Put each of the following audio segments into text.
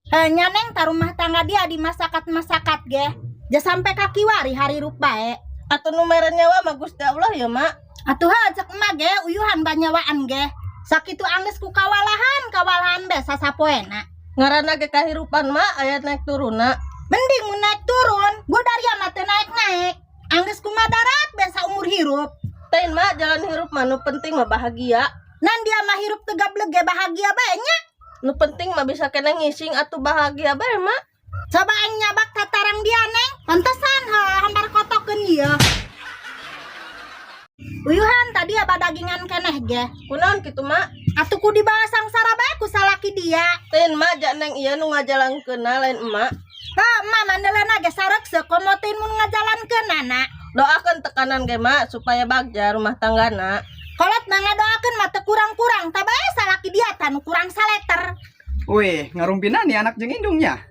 Nya Neng, ta rumah tangga dia dimasakat-masakat ge. Ja sampai ka kiwari harirup bae. Atuh nu mere nyawa mah Gusti Allah ya, Mak. Atuh ha cek emak ge uyuhan banyawaan ge. Sakitu anggeus ku kawalahan, kawalahan be sasapoena. Ngaranna ge kahirupan, Mak, aya naik turunna. Mending mun naik turun, gua dari mah teu naik-naik. Anggeus ku madarat be saumur hirup. Teuing, Mak, jalan hirup mah nu penting mah bahagia. Nan dia mah hirup teu gableg ge bahagia bae nya. Nu penting mah bisa keneh ngising atuh bahagia bae, Mak. Coba aing nyabak tatarang dia, Neng. Pantesan ha hambar kotokeun ieu. Uyuhan tadi ya badagingan keneh ge. Kunaon kitu, Mak? Atuh ku dibawa sangsara bae ku salaki dia. Teuing, Mak, ja Neng ieu nu ngajalankeunna lain emak. Ha, emak mandelena ge sareukseuk komo teuing mun ngajalankeunana. Doakeun tekanan ge, Mak, supaya bagja rumah tanggana. Kolot mah ngadoakeun mah teu kurang-kurang, tah bae salaki dia tah nu kurang saleter. Wih, ngarumpinan nih anak jeung indungnya.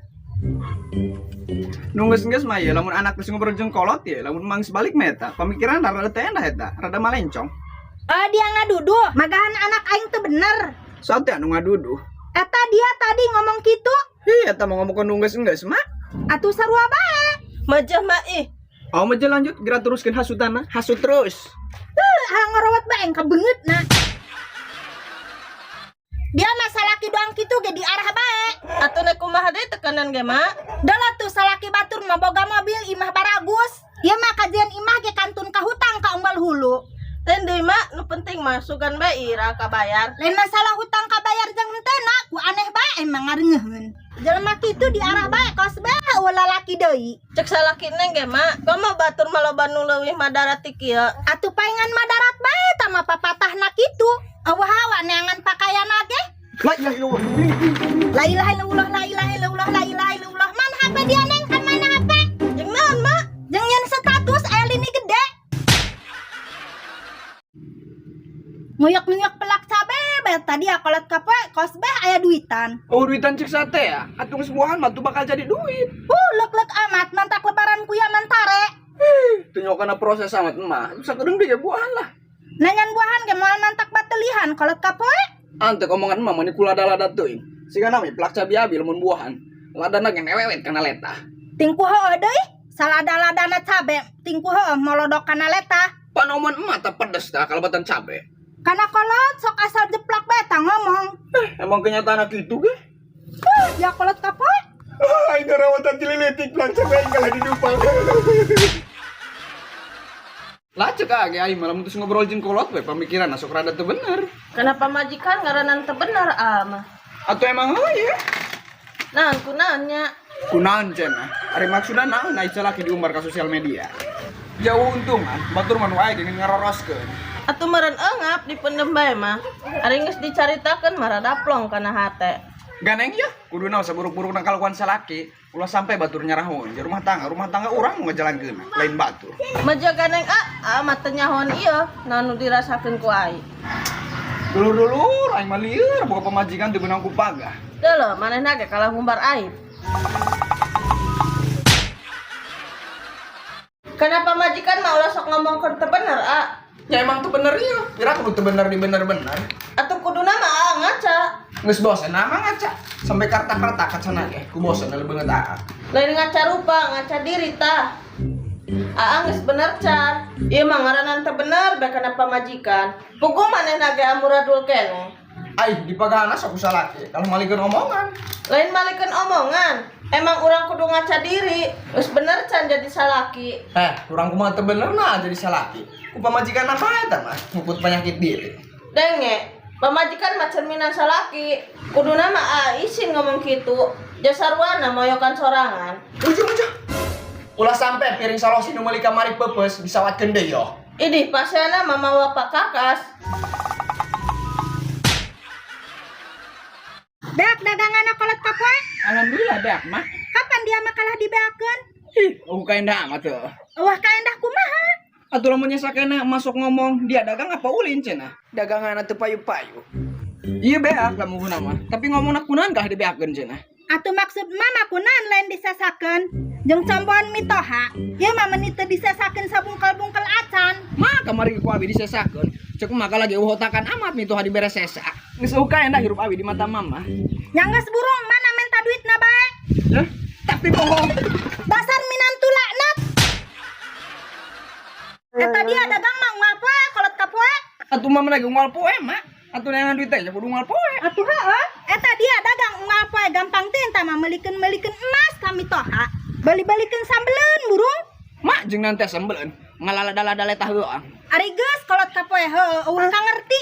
Nu geus-geus mah ya, lamun anak geus ngobrol jeung kolot ya, lamun mang balik mah eta, pamikiran rada teh endah eta, rada malencong. Ah, dia ngaduduh, magahan anak aing teu bener. Saat anu ngaduduh. Eta dia tadi ngomong kitu, Ih, eta mau ngomong nu geus-geus mah. Atuh sarua bae. Majah, Mak, ih. Oh, mah lanjut, geura teruskeun hasutana, hasut terus. Heuh, ha ngorowat bae ka beungeutna. Dia mah salaki doang kitu ge diarah bae. Atuh nek kumaha deui tekanan ge, Mak? Dah tuh salaki batur mah boga mobil imah baragus. Ieu mah kajian imah ge kantun ka hutang ka unggal hulu. Teuing deui, Mak, nu penting mah sugan bae ira kabayar. Lain masalah hutang kabayar jeung henteu na, ku aneh bae emang ngareungeun. Jelema kitu diarah bae kos bae eueuh lalaki deui. Cek salaki Neng ge, Mak, komo batur mah loba nu leuwih madarat ti kieu. Atuh paingan madarat bae tah mah papatahna kitu. Eueuh hawa neangan pakaian ge. La ilaha illallah. La ilaha illallah, la ilaha illallah, la ilaha illallah. Man HP dia, Neng, kan mana HP? Jeung naon, Mak? Jeung nyen status aya lini gede. Nguyok-nguyok pelak cabe bae tadi ya kolot kapoe kos beh aya duitan. Oh, duitan cek sate ya? Atuh geus buahan mah tuh bakal jadi duit. Lek-lek amat mantak lebaran kuya mantare. Tunjuk kana proses amat mah. Sakedeung deui ge buahan lah. Nanyan buahan ge moal mantak batelihan kolot kapoe. Ante omongan emak mani kulada-lada teuing. Siga nami pelak cabi abi lamun buahan. Ladana ge newewet kana letah. Tingku heueuh deui, salada-ladana cabe, tingku heueuh molodok kana letah. Panoman emak tak pedes tah kalebatan cabe. Kana kolot sok asal jeplak bae tah ngomong. Emang kenyataan gitu ge? Ya kolot kapoe. Aing rawatan cililitik pelak cabe aing kalah didupang. Lacek age aing malah mutus ngobrol jeung kolot we pamikiran sok rada teu bener. Kenapa majikan ngaranan teu bener ah mah? Atau emang heuh ya? Naon kunaon nya? Kunaon cenah? Ari maksudna naon ai salaki diumbar ka sosial media? Jauh untungan, batur mah nu aing ingin ngaroroskeun. Atuh meureun eungap dipendem bae mah. Ari geus dicaritakeun mah rada plong kana hate. Ganeng ya, kudu naon saburuk-burukna kalakuan salaki, ulah sampai batur nyarahun. Di rumah tangga urang nu ngajalankeun, lain batur. Meja ganeng ah, ah mah teu nyahoan ieu, naon nu dirasakeun ku aing. Dulur-dulur aing mah lieur boga pamajikan teu beunang ku pagah. Deuleu manehna ge kalah ngumbar aib. Kenapa majikan mah ulah sok ngomongkeun teu bener, ah? Ya emang tuh bener ya, kira kudu teu bener di bener-bener. Atuh kuduna mah ah ngaca. Geus bosen nama ngaca, sampai kartak-kartak kacana ge, ku bosen leungeut aa. Lain ngaca rupa, ngaca diri tah. Aa geus bener can. Ieu mah ngaranna teu bener bae kana pamajikan. Puguh manehna ge amuradul keneh. Ai dipagahana sok ku salaki, kalau malikeun omongan. Lain malikeun omongan. Emang urang kudu ngaca diri. Geus bener can jadi salaki. Urang kumaha teu bener nah jadi salaki. Ku pamajikan apa eta mah ngukut penyakit diri. Denge, pamajikan mah cerminan salaki. Kuduna mah aa isin ngomong kitu. Jasarwana moyokan sorangan. Ujung-ujung. Ulah sampai piring salosi nu meuli kamari peupeus disawatkeun deui yo. Idih paseana mah mawa pakakas. Beak daganganna kolot kapoe? Alhamdulillah beak mah. Kapan dia mah kalah dibeakeun? Ih, oh kaendah amat tuh. Wah kaendah kumaha? Atuh lamun nyesakena masuk ngomong dia dagang apa ulin cenah? Dagangan teu payu-payu. Iya beak lamun guna mah, tapi ngomongna kunaon kah dibeakeun cenah? Atuh maksud mama kunaon lain disesakeun? Jeung comboan mitoha, ieu mah meuni teu disesakeun sabungkel-bungkel acan. Mah kamari ku abi disesakeun. Cek mah lagi uhotakan amat mitoha dibere sesa. Geus eueuh kaendah hirup abi di mata mama. Nya geus burung mana menta duitna bae. Ya, tapi bohong. Dasar minantu laknat. Eta dia dagang mah unggal poe kolot ka poe. Atuh mah lagi unggal poe, Mak. Atuh neangan duit teh kudu unggal poe. Atuh heueuh. Eta dia dagang unggal poe gampang teh entah mah meulikeun-meulikeun emas ka mitoha. Bali-balikeun sambeleun burung. Mak jeung nanti sambeleun ngalalada-lada letah heuang. Ari geus kolot ka poe heueuh euweuh ka ngerti.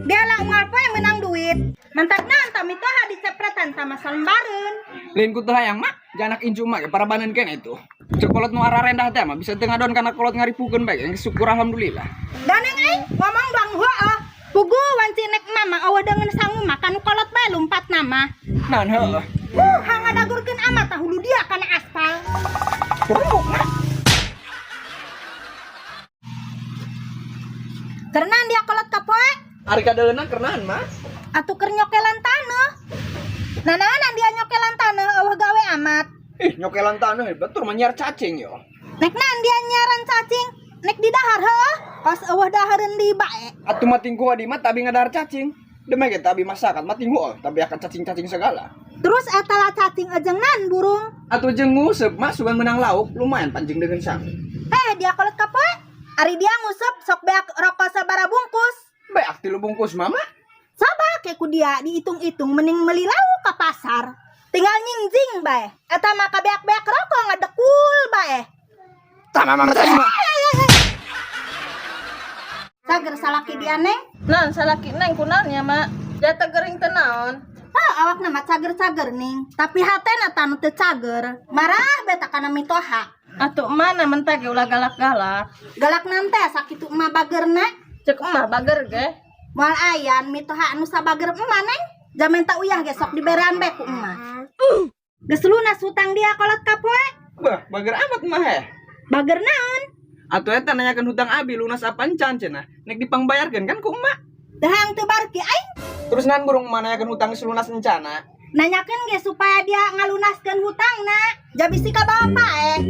Dia lah unggal poe menang duit. Mantakna entah mitoha dicepretan sama salembareun. Lain ku teu hayang, Mak, janak incu mak parabaneun keneh itu. Cek kolot nu ararendah teh mah bisa teu ngadon kana kolot ngaripukeun bae, geus syukur alhamdulillah. Ganeng aing ngomong doang heueuh. Pugu wanci nek mama euweuh deungeun sangu mah kanu kolot bae lumpat nama. Naon heueuh. Hangadagurkeun amat tah hulu dia kana aspal. Kurung, Mak. Kerenan dia kolot ka poe. Ari kadeuleuna kerenan, Mak. Atuh keur nyokelan taneuh. Nanaonan dia nyokelan taneuh euweuh gawe amat. Ih, nyokelan taneuh betul mah nyiar cacing yo. Nek naon dia nyiaran cacing? Nek di dahar heueuh. Kos euweuh dahareun di bae. Atuh mah tingku adi mah tabi ngadahar cacing. Demi ge tabi masakan mah tinggu tabi akan cacing-cacing segala. Terus eta lah cacing ejeng nan burung. Atuh jeung nguseup mah sugan menang lauk lumayan panjing dengan sang. Heh dia kolot ka poe. Ari dia nguseup sok beak rokok sabara bungkus. Beak 3 bungkus mama. Coba ke ku dia dihitung-hitung mending meuli lauk ka pasar. Tinggal nyingjing bae. Eta mah kabeak-beak rokok ngadekul bae. Tah mama teh. Cager salaki dia neng. Naon salaki neng kunaon nya, Mak? Jata gering teu naon? Hah, awakna mah cager-cager ning. Tapi hatena tanu teu cager. Marah beta kana mitoha. Atuh mana mentah ge ulah galak-galak. Galak nante sakitu emak bagerna. Cek emak bager ge. Moal ayan mitoha anu sabager emak neng. Jamin tak uyah ge sok diberean bae ku emak. Geus lunas hutang dia kolot ka poe. Bah, bager amat mah heh. Bager naon? Atuh eta nanyakeun hutang abi lunas apa encan cenah. Nek dipangbayarkeun kan ku emak. Dahang teu barki aing. Terus nan burung emak nanyakeun hutang geus lunas encana. Nanyakeun ge supaya dia ngalunaskeun hutangna. Jabisi ka bapak eh.